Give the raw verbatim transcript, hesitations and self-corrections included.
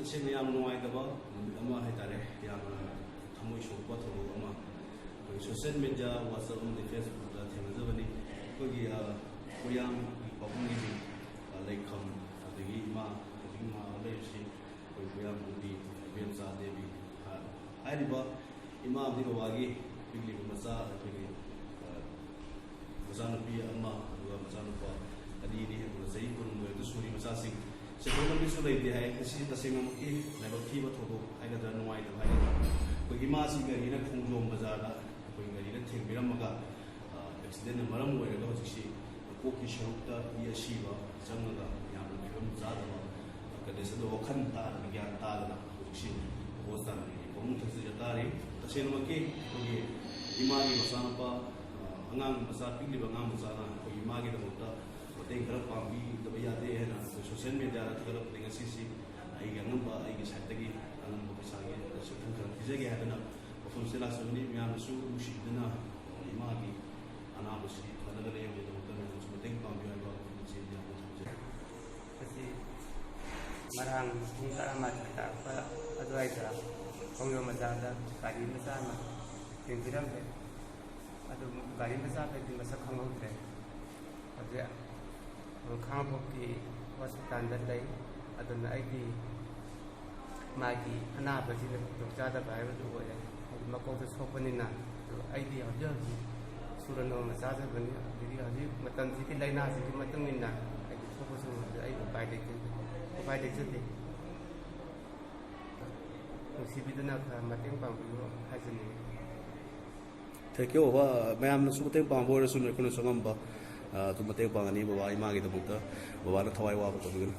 ꯇꯁꯦꯡꯅ ꯌꯥꯝ ꯅꯨꯡꯉꯥꯏꯇꯕ ꯅꯨꯃꯤꯠ ꯑꯃ ꯍꯥꯏꯇꯥꯔꯦ, ꯌꯥꯝꯅ ꯊꯃꯣꯏ ꯁꯣꯛꯄ ꯊꯧꯗꯣꯛ ꯑꯃ ꯑꯩꯈꯣꯏ ꯁꯣꯁꯤꯌꯦꯜ ꯃꯦꯗꯤꯌꯥ, WhatsApp ꯑꯃꯗꯤ Facebook ꯇ ꯊꯦꯡꯅꯖꯕꯅꯤ꯫ ꯑꯩꯈꯣꯏꯒꯤ, ꯑ, ꯀꯣꯌꯥꯝꯒꯤ ꯄꯥꯕꯨꯡꯒꯤ, ꯑ, ꯂꯩꯐꯝ, ꯑꯗꯒꯤ ꯏꯃꯥ, ꯍꯧꯖꯤꯛ ꯅꯥꯔꯒ ꯂꯩꯔꯤꯁꯤ ꯑꯩꯈꯣꯏ ꯀꯣꯌꯥꯝꯕꯨꯡꯒꯤ ꯏꯕꯦꯝꯆꯥ ꯗꯦꯕꯤ꯫ ꯑ, ꯍꯥꯏꯔꯤꯕ ꯏꯃꯥ ꯑꯃꯗꯤ ꯕꯕꯥꯒꯤ ꯄꯤꯛꯂꯤꯕ ꯃꯆꯥ, ꯑꯩꯈꯣꯏꯒꯤ, ꯑ, ꯃꯆꯥꯅꯨꯄꯤ ꯑꯃ, ꯑꯗꯨꯒ ꯃꯆꯥꯅꯨꯄꯥ ꯑꯅꯤꯅꯤ, ꯑꯗꯨꯒ ꯆꯍꯤ ꯀꯨꯟꯍꯨꯝꯗꯣꯏ ꯑꯗꯨ ꯁꯨꯔꯤ ꯃꯆꯥꯁꯤꯡ꯫ ꯁꯦꯟꯊꯣꯛ ꯂꯝꯕꯤꯁꯨ ꯂꯩꯇꯦ ꯍꯥꯏ꯫ ꯃꯁꯤ ꯇꯁꯦꯡꯅꯃꯛꯀꯤ ꯂꯥꯏꯕꯛ ꯊꯤꯕ ꯊꯧꯗꯣꯛ ꯍꯥꯏꯒꯗ꯭ꯔꯥ, ꯅꯨꯡꯉꯥꯏꯇꯕ ꯍꯥꯏꯒꯗ꯭ꯔꯥ, ꯑꯩꯈꯣꯏ ꯏꯃꯥꯁꯤ ꯒꯥꯔꯤꯅ ꯈꯣꯡꯖꯣꯝ ꯕꯖꯥꯔꯗ ꯑꯩꯈꯣꯏ ꯒꯥꯔꯤꯅ ꯊꯦꯡꯕꯤꯔꯝꯃꯒ, ꯑ, ꯑꯦꯛꯁꯤꯗꯦꯟꯅ ꯃꯔꯝ ꯑꯣꯏꯔꯒ ꯍꯧꯖꯤꯛꯁꯤ ꯃꯀꯣꯛꯀꯤ ꯁꯔꯨꯛꯇ ꯏ ꯑꯁꯤꯕ ꯆꯪꯉꯒ ꯌꯥꯝꯅ ꯐꯤꯕꯝ ꯆꯥꯗꯕ ꯀꯟꯗꯤꯁꯟꯗ, ꯋꯥꯈꯜ ꯇꯥꯗꯅ, ꯒ꯭ꯌꯥꯟ ꯇꯥꯗꯅ ꯍꯧꯖꯤꯛꯁꯤ ꯍꯣꯁꯄꯤꯇꯥꯜꯒꯤ ꯐꯃꯨꯡ ꯊꯛꯁꯤꯗ ꯇꯥꯔꯤ꯫ ꯇꯁꯦꯡꯅꯃꯛꯀꯤ ꯑꯩꯈꯣꯏꯒꯤ ꯏꯃꯥꯒꯤ ꯃꯆꯥꯅꯨꯄꯥ, ꯑ, ꯑꯉꯥꯡ ꯃꯆꯥ, ꯄꯤꯛꯂꯤꯕ ꯑꯉꯥꯡ ꯃꯆꯥꯅ ꯑꯩꯈꯣꯏ ꯏꯃꯥꯒꯤꯗꯃꯛꯇ ꯃꯇꯦꯡ ꯈꯔ ꯄꯥꯡꯕꯤꯗꯕ ꯌꯥꯗꯦ ꯍꯥꯏꯅ ꯑꯩꯈꯣꯏ ꯁꯣꯁꯤꯌꯦꯜ ꯃꯦꯗꯤꯌꯥꯗ ꯊꯥꯒꯠꯂꯛꯄꯅꯤ꯫ ꯉꯁꯤꯁꯤ ꯑꯩꯒꯤ ꯑꯉꯝꯕ, ꯑꯩꯒꯤ ꯁꯥꯏꯠꯇꯒꯤ ꯑꯉꯝꯕ ꯄꯩꯁꯥꯒꯤ ꯁꯦꯟꯐꯝ ꯈꯔ ꯄꯤꯖꯒꯦ ꯍꯥꯏꯗꯅ ꯃꯐꯝꯁꯤꯗ ꯂꯥꯛꯆꯕꯅꯤ꯫ ꯃꯌꯥꯝꯅꯁꯨ ꯅꯨꯡꯁꯤꯕꯤꯗꯨꯅ ꯏꯃꯥꯒꯤ ꯑꯅꯥꯕꯁꯤ ꯐꯅꯕ ꯂꯥꯏꯌꯦꯡꯕꯒꯤꯗꯃꯛꯇ ꯃꯌꯥꯝꯅꯁꯨ ꯃꯇꯦꯡ ꯄꯥꯡꯕꯤꯌꯨ ꯍꯥꯏꯕ ꯋꯥꯐꯝ ꯑꯁꯤ ꯌꯥꯝꯅ ꯊꯝꯖꯔꯤ꯫ ꯃꯁꯤ ꯉꯔꯥꯡ ꯄꯨꯡ ꯇꯔꯥꯃꯥꯊꯣꯏ ꯇꯥꯔꯛꯄ ꯑꯗꯨꯋꯥꯏꯗ ꯈꯣꯡꯖꯣꯝ ꯕꯖꯥꯔꯗ ꯒꯥꯔꯤ ꯃꯆꯥ ꯑꯃ ꯊꯦꯡꯕꯤꯔꯝꯃꯦ꯫ ꯑꯗꯨ ꯒꯥꯔꯤ ꯃꯆꯥꯗꯗꯤ ꯃꯁꯛ ꯈꯪꯍꯧꯗ꯭ꯔꯦ꯫ ꯍꯧꯖꯤꯛ ꯈꯥꯉꯕꯣꯛꯀꯤ ꯍꯣꯁꯄꯤꯇꯥꯜꯗ ꯂꯩ꯫ ꯑꯗꯨꯅ ꯑꯩꯒꯤ ꯃꯥꯒꯤ ꯑꯅꯥꯕꯁꯤꯅ ꯈꯨꯗꯣꯡꯆꯥꯗꯕ ꯍꯥꯏꯕꯗꯨ ꯑꯣꯏꯔꯦ꯫ ꯍꯥꯏꯗꯤ ꯃꯀꯣꯛꯇ ꯁꯣꯛꯄꯅꯤꯅ꯫ ꯑꯗꯨ ꯑꯩꯗꯤ ꯍꯧꯖꯤꯛ ꯍꯧꯖꯤꯛ ꯁꯨꯔ ꯅꯣꯝꯅ ꯆꯥꯖꯕꯅꯤ꯫ ꯑꯗꯒꯤ ꯍꯧꯖꯤꯛ ꯃꯇꯝꯁꯤꯒꯤ ꯂꯥꯏꯅꯥꯁꯤꯒꯤ ꯃꯇꯨꯡ ꯏꯟꯅ ꯑꯩꯗꯤ ꯊꯣꯛꯄꯁꯤꯡ ꯑꯗꯨ ꯑꯩ ꯎꯄꯥꯏ ꯂꯩꯇꯦ, ꯎꯄꯥꯏ ꯂꯩꯖꯗꯦ꯫ ꯅꯨꯡꯁꯤꯕꯤꯗꯨꯅ ꯈꯔ ꯃꯇꯦꯡ ꯄꯥꯡꯕꯤꯌꯨ ꯍꯥꯏꯖꯅꯤꯡꯉꯤ꯫ Thank you, ꯕꯕꯥ꯫ ꯃꯌꯥꯝꯅꯁꯨ ꯃꯇꯦꯡ ꯄꯥꯡꯕ ꯑꯣꯏꯔꯁꯨ ꯑꯩꯈꯣꯏꯅꯁꯨ ꯑꯉꯝꯕ, ꯑ, ꯑꯗꯨꯝ ꯃꯇꯦꯡ ꯄꯥꯡꯒꯅꯤ ꯕꯕꯥ ꯏꯃꯥꯒꯤꯗꯃꯛꯇ꯫ ꯕꯕꯥꯅ ꯊꯋꯥꯏ ꯋꯥꯕ ꯇꯧꯕꯤꯒꯅꯨ꯫